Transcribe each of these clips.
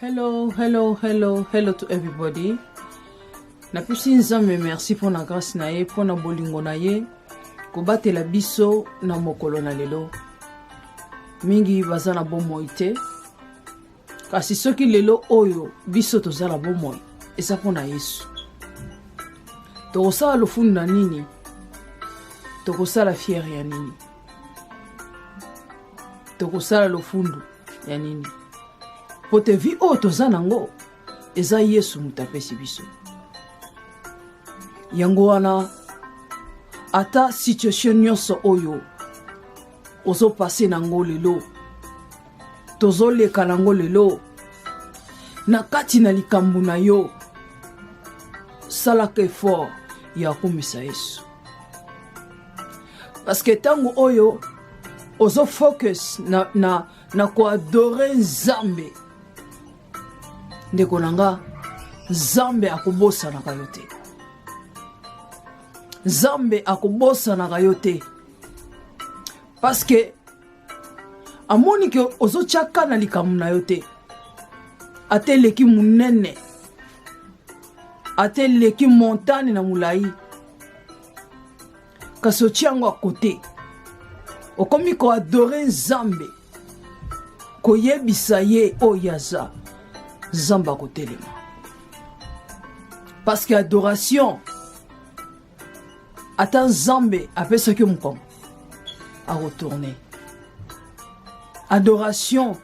Hello, hello, hello, hello to everybody. Napesi Nzambe merci mpo na grâce na ye, mpo na bolingo na ye kobatela biso na mokolo na lelo. Mingi baza na bomoi te, kasi soki lelo oyo biso toza na bomoi eza mpo na Yesu. Tokosala lofundu na nini? Tokosala fiere ya nini? Tokosala lofundu ya nini? Po te vie oyo toza nango eza Yesu moto apesi biso. Yango wana ata situation nyonso oyo ozopase nango lelo, tozoleka nango lelo, na kati na likambo na yo, salaka effort ya kokumisa Yesu. Parce que ntango oyo ozo focus na, na, na koadore Nzambe, ndeko na nga, Nzambe akobosanaka yo te. Nzambe akobosanaka yo te, parce que amoni ke ozotyaka na likambo na yo te, ata eleki monene, ata eleki montagne na molai, kasi otia yango akote, okomi koadore Nzambe, koyebisa ye oyo aza, Nzambe akotelema. Parce que adoration, ata Nzambe apesaki yo mokongo, akotourne. Adoration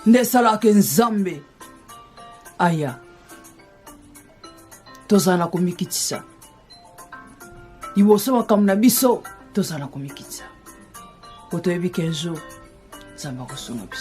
nde esalaka Nzambe aya. Tozala na komikitisa liboso makambo na biso, tozala na komikitisa po toyebi qu'un jour Nzambe akosunga biso.